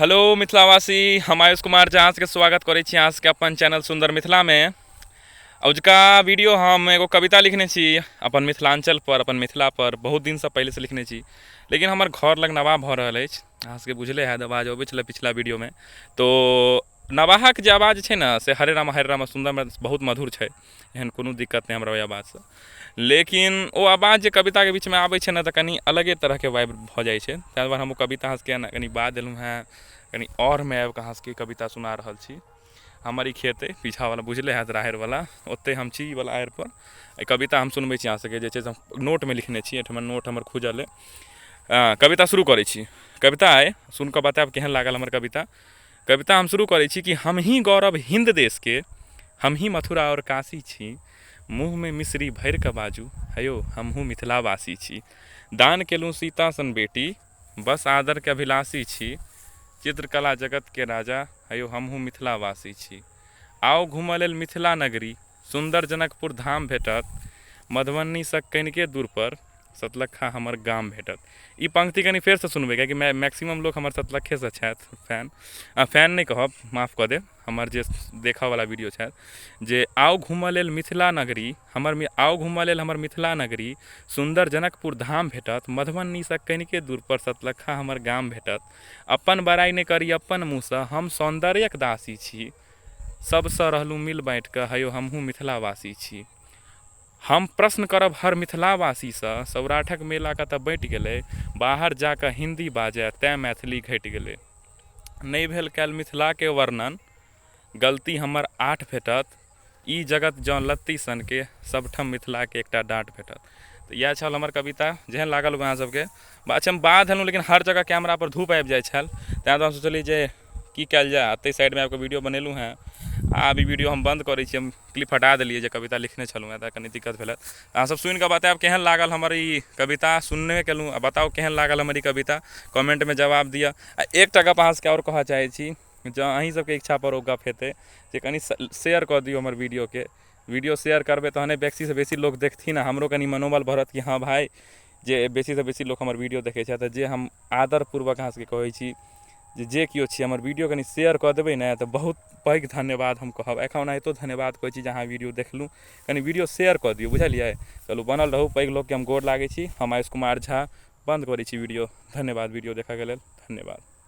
Hello मिथिलावासी, हम आयुष कुमार झा अहाँ सबके स्वागत करै छी अहाँ सबके अपन चैनल सुन्दर मिथिलामे। अजुका वीडियो हम एगो कविता लिखने छी अपन मिथिलाञ्चल पर, अपन मिथिला पर। बहुत दिनसँ पहिलेसँ लिखने छी, लेकिन हमर घर लग नवाह भऽ रहल अछि। अहाँ सबके बुझले हैत, आवाज अबै छलै पिछला वीडियोमे। तो नवाहक जे आवाज छै ने से हरे रामा हरे रामा सुन्दरमे बहुत मधुर छै, एहन कोनो दिक्कत नहि हमरा ओहि आवाजसँ। लेकिन ओ आवाज जे कविताके बीचमे आबै छै ने तऽ कनि अलगे तरहके वाइब भऽ जाइ छै। ताहि दुआरे हम ओ कविता अहाँ सबके कनि बाद देलहुँ हेँ, कनि आओरमे आबिकऽ अहाँ सबके कविता सुना रहल छी। हमर ई खेत अइ पीछावला, बुझले हैत राहड़िवला, ओतहि हम छी ई वला आड़िपर। एहि कविता हम सुनबै छी अहाँ सबके, जे छै से हम नोटमे लिखने छी। एहिठमा नोट हमर खुजल अइ। कविता शुरू करै छी। कविता अइ, सुनिकऽ बतायब केहन लागल हमर कविता। कविता हम शुरू करै छी कि हमही गौरव हिन्द देशके, हमही मथुरा आओर काशी छी, मुँहमे मिश्री भरि कऽ बाजू हयौ हमहूँ मिथिलावासी छी, दान केलहुँ सीता सन बेटी, बस आदरके अभिलाषी छी, चित्रकला जगतके राजा हयौ हमहूँ मिथिलावासी छी, आउ घूमऽ लेल मिथिला नगरी, सुन्दर जनकपुर धाम भेटत, मधुबनीसँ कनिके दूरपर सतलखा हमर गाम भेटत। ई पंक्ति कनि फेरसँ सुनबै, कियाकि मैक्सिमम लोक हमर सतलखेसँ छथि फैन, फैन नहि कहब, माफ कऽ देब, हमर जे देखऽवला वीडियो छथि, जे आउ घूमऽ लेल मिथिला नगरी हमर, आउ घूमऽ लेल हमर मिथिला नगरी, सुन्दर जनकपुर धाम भेटत, मधुबनीसँ कनिके दूरपर सतलखा हमर गाम भेटत, अपन बड़ाइ नहि करी अपन मुँहसँ, हम सौन्दर्यक दासी छी, सबसँ रहलहुँ मिल बाँटिकऽ हयौ हमहूँ मिथिलावासी छी। हम प्रश्न करब हर मिथिलावासीसँ, सौराठक मेला कतऽ बँटि गेलै, बाहर जा कऽ हिन्दी बाजय तेँ मैथिली घटि गेलै। नहि भेल कयल मिथिलाके वर्णन, गलती हमर आठ भेटत, ई जगत जँ लत्ती सनके, सबठाम मिथिलाके एकटा डाँट भेटत। तऽ इएह छल हमर कविता, जेहन लागल अहाँ सबके। अच्छा, हम बाध एलहुँ, लेकिन हर जगह कैमरापर धूप आबि जाइ छल, ताहि दुआरे सोचलियै जे की कयल जाय। एतै साइडमे आबिकऽ वीडियो बनेलहुँ हेँ। आब ई वीडियो हम बन्द करै छी। हम क्लिप हटा देलियै जे कविता लिखने छलहुँ हेँ, तऽ कनि दिक्कत भेल। अहाँसभ सुनिकऽ बतायब केहन लागल हमर ई कविता। सुनबे केलहुँ आ बताउ केहन लागल हमर ई कविता, कमेन्टमे जवाब दिअ। आ एकटा गप अहाँ सबके आओर कहऽ चाहै छी, जँ अहीं सबके इच्छापर ओ गप हेतै जे कनि शेयर कऽ दियौ हमर वीडियोके। वीडियो शेयर करबै तहने बेसीसँ बेसी लोक देखथिन आ हमरो कनि मनोबल बढ़त कि हँ भाय, जे बेसीसँ बेसी लोक हमर वीडियो देखै छथि। जे हम आदरपूर्वक अहाँ सबके कहै छी जे जे केओ छी, हमर वीडियो कनि शेयर कऽ देबै ने तऽ बहुत पैघ धन्यवाद हम कहब। एखन ओनाहितो धन्यवाद कहै छी जे अहाँ वीडियो देखलहुँ, कनि वीडियो शेयर कऽ दियौ, बुझलियै? चलू, बनल रहू। पैघ लोकके हम गोर लागै छी। हम आयुष कुमार झा बन्द करै छी वीडियो। धन्यवाद, वीडियो देखऽके लेल धन्यवाद।